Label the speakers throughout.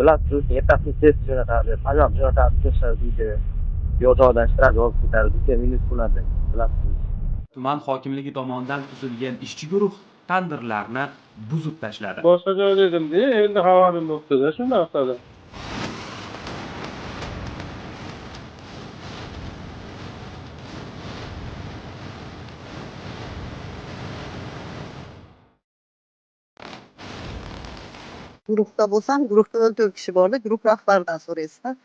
Speaker 1: Bilasiz, ertasi test jo'natadi, pajab jo'natadi, test yo'q joydan shtraf yozib ketadi, bizga minus bo'ladi, bilasiz.
Speaker 2: Tuman hokimligi tomonidan tuzilgan ishchi guruh tandirlarni buzib tashladi.
Speaker 3: Boshqa joyda edim-da, endi xabarim bo'pti-da shu narsadan.
Speaker 4: Guruhda bo'lsam, guruhda 14 kishi bordi. Guruh rahbaridan so'raysiz-da.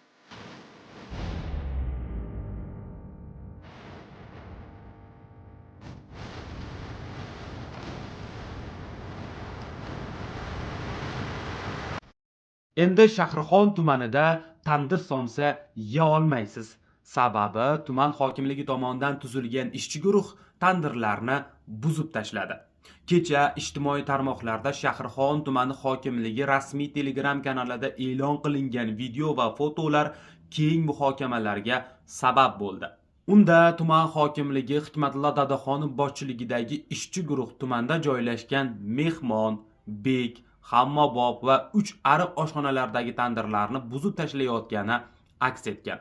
Speaker 2: Endi Shahrixon tumanida tandir somsa yeya olmaysiz. Sababi tuman hokimligi tomonidan tuzilgan ishchi guruh tandirlarni buzib tashladi. Kecha ijtimoiy tarmoqlarda Shahrixon tumani hokimligi rasmiy Telegram kanalida e'lon qilingan video va fotolar keng muhokamalarga sabab bo'ldi. Unda tuman hokimligi Hikmatullo Dadaxonov boshchiligidagi ishchi guruh tumanda joylashgan Mehmon, Bek, Hammabob va 3 ariq oshxonalaridagi tandirlarni buzib tashlayotgani aks etgan.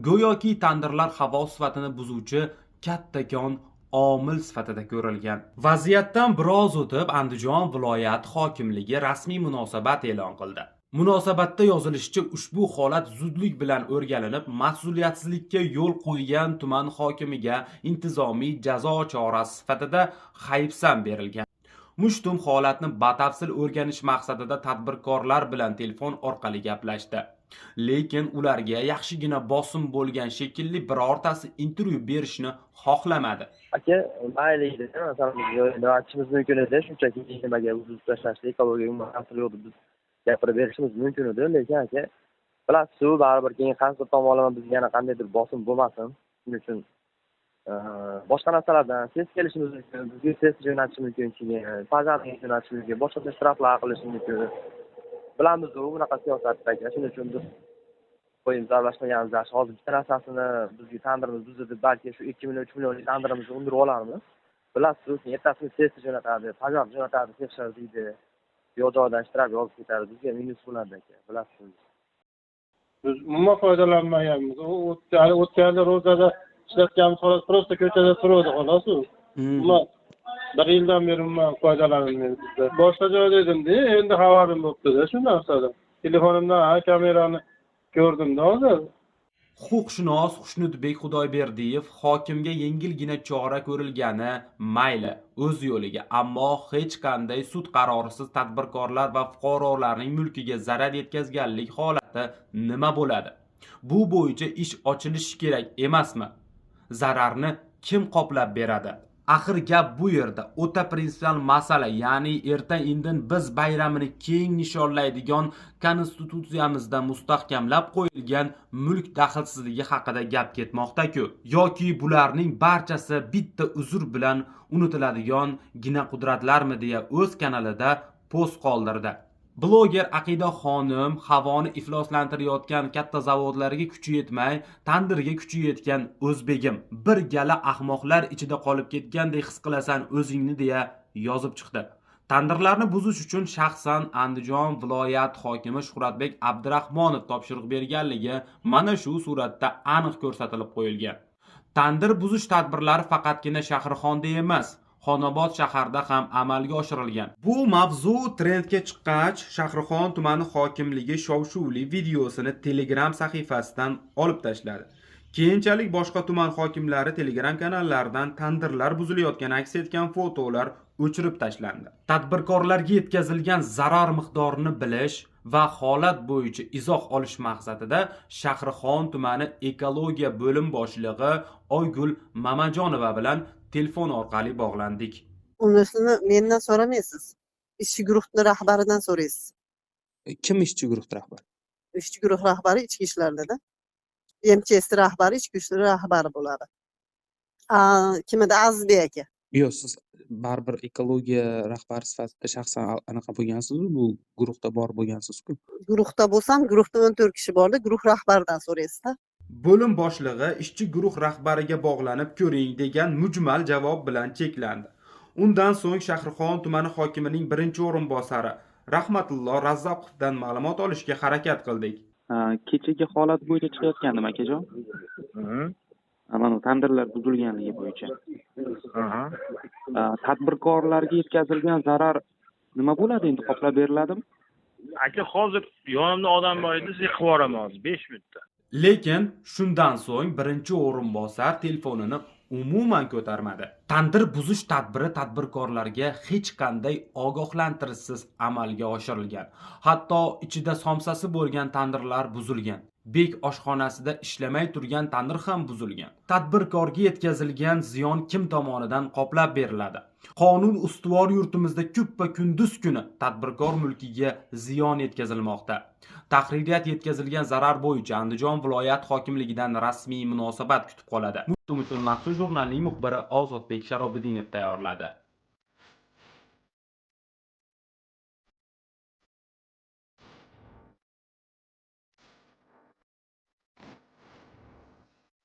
Speaker 2: Go'yoki tandirlar havo sifatini buzuvchi kattakon omil sifatida ko'rilgan. Vaziyatdan biroz o'tib Andijon viloyati hokimligi rasmiy munosabat e'lon qildi. Munosabatda yozilishicha, ushbu holat zudlik bilan o'rganilib, mas'uliyatsizlikka yo'l qo'ygan tuman hokimiga intizomiy jazo chorasi sifatida hayfsan berilgan. Mushtum holatni batafsil o'rganish maqsadida tadbirkorlar bilan telefon orqali gaplashdi. Lekin ularga yaxshigina bosim bo'lgan shekilli birortasi intervyu berishni xohlamadi.
Speaker 1: Aka, mayli edi, masalan, biz nima aytishimiz mumkin edi, shunchaki nimaga buzib tashlashdi, ekologiya umuman ta'siri yo'q deb biz gapirib berishimiz mumkin edi, lekin aka, bilasiz-ku, baribir keyin qaysi tomonlama bizga yana qandaydir bosim bo'lmasin, shuning uchun boshqa narsalardan ses kelishimiz mumkin, bizga ses jo'natishi mumkin, keyin pajarni jo'natishi mumkin, boshqa shtraflar qilishi mumkin. Bilamiz-u bunaqa siyosatda aka, shuning uchun biz qo'yimiz aralashmaganimiz yaxshi. Hozir bitta narsasini bizga tandirimiz buzildi, balki shu 2 million, 3 millionlik tandirimizni undirib olarmiz. Bilasiz, ertasi test jo'natadi, pajab jo'natadi, tekshiradi deydi. Yo'q joydan shtraf yozib ketadi, bizga minus bo'ladi aka, bilasiz.
Speaker 3: Biz umuman foydalanmaganmiz. U o'tgan yil ro'zada ishlatganmiz, xolos, prosta ko'chada turuvdi, xolos u. Umuman bir yildan beri umuman foydalanilmaydi bizda. Boshqa joyda edim-da, endi xabarim bo'pti-da shu narsadan. Telefonimdan kamerani ko'rdim-da hozir.
Speaker 2: Huquqshunos Xushnudbek Xudoyberdiyev hokimga yengilgina chora ko'rilgani mayli o'z yo'liga, ammo hech qanday sud qarorisiz tadbirkorlar va fuqarolarning mulkiga zarar yetkazganlik holati nima bo'ladi? Bu bo'yicha ish ochilishi kerak emasmi? Zararni kim qoplab beradi? Axir gap bu yerda o'ta prinsipial masala, ya'ni erta-indin biz bayramini keng nishonlaydigan konstitutsiyamizda mustahkamlab qo'yilgan mulk daxlsizligi haqida gap ketmoqda-ku. Yoki bularning barchasi bitta uzr bilan unutiladigan gina qudratlarmi deya o'z kanalida post qoldirdi. Bloger Aqida xonim havoni ifloslantirayotgan katta zavodlarga kuchi yetmay, tandirga kuchi yetgan o'zbegim bir gala ahmoqlar ichida qolib ketgandek his qilasan o'zingni deya yozib chiqdi. Tandirlarni buzish uchun shaxsan Andijon viloyat hokimi Shuhratbek Abdurahmonov topshiriq berganligi mana shu suratda aniq ko'rsatilib qo'yilgan. Tandir buzish tadbirlari faqatgina Shahrixonda emas, Xonobod shaharida ham amalga oshirilgan. Bu mavzu trendga chiqqach, Shahrixon tumani hokimligi shov-shuvli videosini Telegram sahifasidan olib tashladi. Keyinchalik boshqa tuman hokimlari Telegram kanallaridan tandirlar buzilayotgani aks etgan fotolar o'chirib tashlandi. Tadbirkorlarga yetkazilgan zarar miqdorini bilish va holat bo'yicha izoh olish maqsadida Shahrixon tumani ekologiya bo'lim boshlig'i Oygul Mamajonova bilan telefon orqali bog'landik.
Speaker 4: Unisini mendan so'ramaysiz. Ishchi guruhning rahbaridan so'raysiz.
Speaker 5: Kim ishchi guruh rahbari?
Speaker 4: Ishchi guruh rahbari ichki ishlarda. MChS rahbari ichki ishlar rahbari bo'ladi. Kim edi? Azizbek aka.
Speaker 5: Yo'q, siz baribir ekologiya rahbari sifatida shaxsan anaqa bo'lgansiz-ku, bu guruhda bor bo'lgansiz-ku.
Speaker 4: Guruhda bo'lsam, guruhda 14 kishi bordi, guruh rahbaridan so'raysiz-da.
Speaker 2: Bo'lim boshlig'i ishchi guruh rahbariga bog'lanib ko'ring degan mujmal javob bilan cheklandi. Undan so'ng Shahrixon tumani hokimining birinchi o'rinbosari Rahmatullo Razzoqovdan ma'lumot olishga harakat qildik.
Speaker 5: Kechagi holat bo'yicha chiqayotgandim, akajon. Mana tandirlar buzilganligi bo'yicha. Tadbirkorlarga yetkazilgan zarar nima bo'ladi endi, qoplab beriladimi?
Speaker 6: Aka, hozir yonimda odam bor edi, sizga qilib yuboraman hozir 5 minutda.
Speaker 2: Lekin shundan so'ng birinchi o'rinbosar telefonini umuman ko'tarmadi. Tandir buzish tadbiri tadbirkorlarga hech qanday ogohlantirishsiz amalga oshirilgan. Hatto ichida somsasi bo'lgan tandirlar buzilgan. Bek oshxonasida ishlamay turgan tandir ham buzilgan. Tadbirkorga yetkazilgan ziyon kim tomonidan qoplab beriladi? Qonun ustuvor yurtimizda kuppa-kunduz kuni tadbirkor mulkiga ziyon yetkazilmoqda. Tahririyat yetkazilgan zarar bo'yicha Andijon viloyat hokimligidan rasmiy munosabat kutib qoladi. Maxsus jurnalning muxbiri Ozodbek Sharobiddinov tayyorladi.